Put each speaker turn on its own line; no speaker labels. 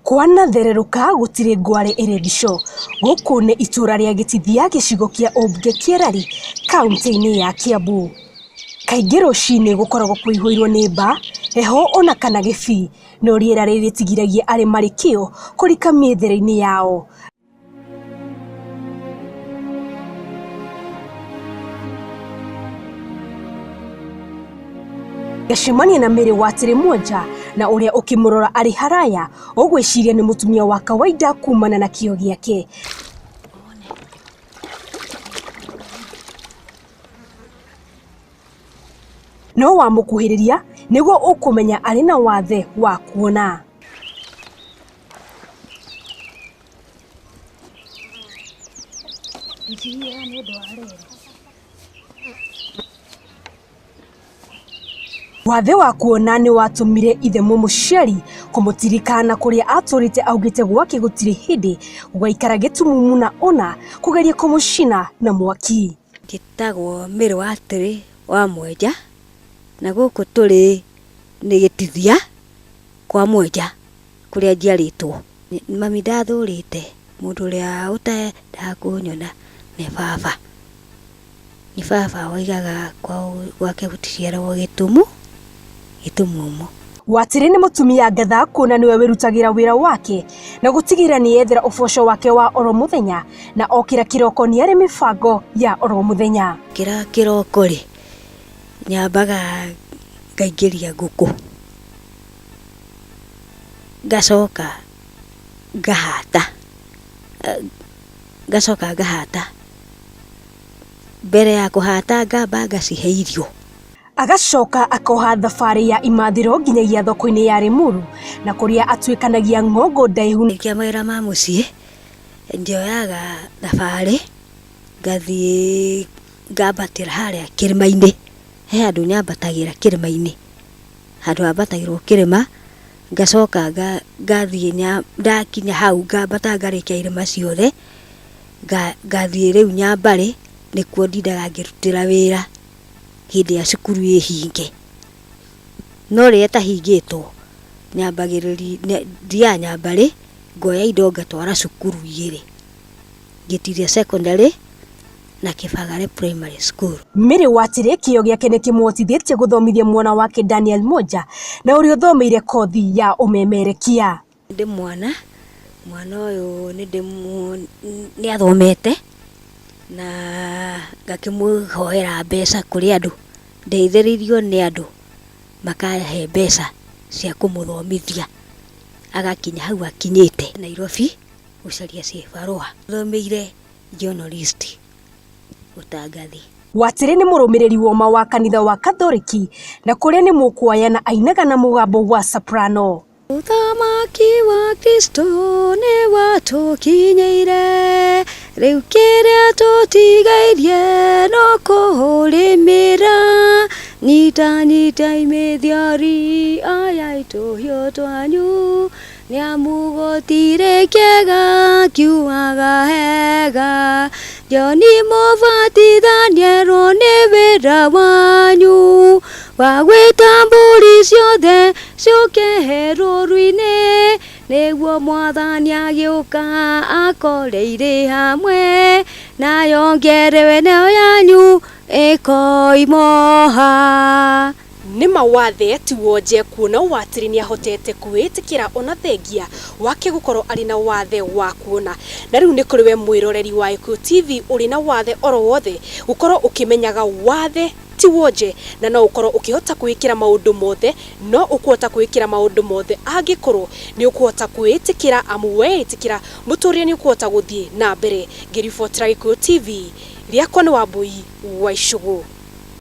Kwanathererũka gũtirĩ ngware ĩrĩ ndico. Gũkũ nĩ itũra rĩa Gĩtithia gĩcigo kĩa ũmbunge Kĩarari kauntĩ-inĩ ya Kiambu. Kaingĩ rũcinĩ gũkoragwo kũihũirwo nĩ mbaa, heho ona kana gĩbii, no rĩera rĩrĩ rĩtigiragia arĩa marĩ kĩo kũrika mĩethere-inĩ yao. Ngacemania na Mary Watĩrĩ Mwonja na ũrĩa ũkĩmũrora arĩ haraya ũgwĩciria nĩ mũtumia wa kawaida kumana na kĩo gĩake. No wamũkuhĩrĩria nĩguo ũkũmenya arĩ na wathe wa kuona. Wathe wa kuona nĩ watũmire ithe mũmũciari kũmũtirikana kũrĩa atũrĩte augĩte gwake gũtirĩ hĩndĩ gũgaikara gĩtumumu na ona kũgeria kũmũcina na mwaki.
Njĩtagwo Mary Watĩrĩ wa Mwenja, na gũkũ tũrĩ nĩ Gĩtithia kwa Mwenja kũrĩa njiarĩtwo. Mami ndathũrĩte, mũndũ ũrĩa ũtendaga kũnyona nĩ baba. Nĩ baba waigaga gwake gũticiaragwo gĩtumumu.
Watĩrĩ nĩ mũtumia ngatha kuona nĩwe wĩrutagĩra wĩra wake na gũtigĩrĩra nĩ yethera ũboco wake wa oro mũthenya na okĩra kĩroko nĩ arĩ mĩbango ya oro mũthenya.
Kĩra kĩroko rĩ, nyambaga ngaingĩria ngũkũ, ngacoka ngahata, ngacoka ngahata. Mbere ya kũhata ngamba ngacihe irio.
Agacoka akoha thabarĩ ya imathĩro nginyagia thoko-inĩ ya Limuru na kũrĩa atuĩkanagia ng'ongo ndaihu.
Ndĩkia mawĩra ma mũciĩ, njoyaga thabarĩ ngathiĩ ngambatĩra harĩa kĩrĩma-inĩ. He handũ nyambatagĩra kĩrĩma-inĩ, handũ hambatagĩrwo kĩrĩma, ngacoka ngathiĩ ndakinya hau ngambata ngarĩkia irĩma ciothe, ngathiĩ rĩu Nyambarĩ, nĩkuo ndindaga ngĩrutĩra wĩra hĩndĩ ĩrĩa cukuru ĩ hinge. No rĩrĩa ĩtahingĩtwo, nyambagĩrĩria, thiaga Nyambarĩ, ngoya indo ngatwara cukuru igĩrĩ, Gĩtiria Secondary na Kĩbagare Primary School.
Mary Watĩrĩ kĩo gĩake nĩ kĩmuhotithĩtie gũthomithia mwana wake Daniel Mwonja na ũrĩa ũthomeire kothi ya ũmemerekia.
Ndĩ mwana, mwana ũyũ nĩ athomete na ngakĩmũhoera mbeca kũrĩ andũ, ndeithĩrĩirio nĩ andũ makahe mbeca cia kũmũthomithia agakinya hau akinyĩte Nairobi gũcaria cibarũa. Athomeire journalist, ũtangathi.
Watĩrĩ nĩ mũrũmĩrĩri woma wa kanitha wa Kathoriki na kũrĩa nĩ mũkwaya na ainaga na mũgambo wa soprano.
Ũthamaki wa Kristo nĩ watũkinyĩire, rĩu kĩrĩa tũtigairie no kũũrĩmĩra. Nyita nyitai mĩthiori, oyai tũhiũ twanyu, nĩ amu gũtirĩ kĩega kiumaga hega. Joni Mũbatithania erwo nĩ wĩra wanyu wa gwĩta mbũri ciothe ciũke rũru-inĩ, nĩguo Mwathani agĩũka akore irĩ hamwe, nayo ngerewe ĩno yanyu ĩkoimoha.
Nĩ ma wathe ti wonje kuona Watĩrĩ nĩ ahotete kwĩĩtĩkĩra ona thengia wake gũkorwo arĩ na wathe wa kuona. Na rĩu nĩ kũrĩ we mwĩroreri wa Gĩkũyũ TV ũrĩ na wathe oro wothe gũkorwo ũkĩmenyaga wathe ti wonje na no ũkorwo ũkĩhota kwĩĩkĩra maũndũ mothe, no ũkũhota kwĩĩkĩra maũndũ mothe angĩkorwo nĩ ũkũhota kwĩĩtĩkĩra amu weĩtĩkĩra mũtũrĩre nĩ ũkũhota gũthiĩ na mbere. Ngĩribotera Gĩkũyũ TV, rĩakwa nĩ Wambũi wa Icũgũ.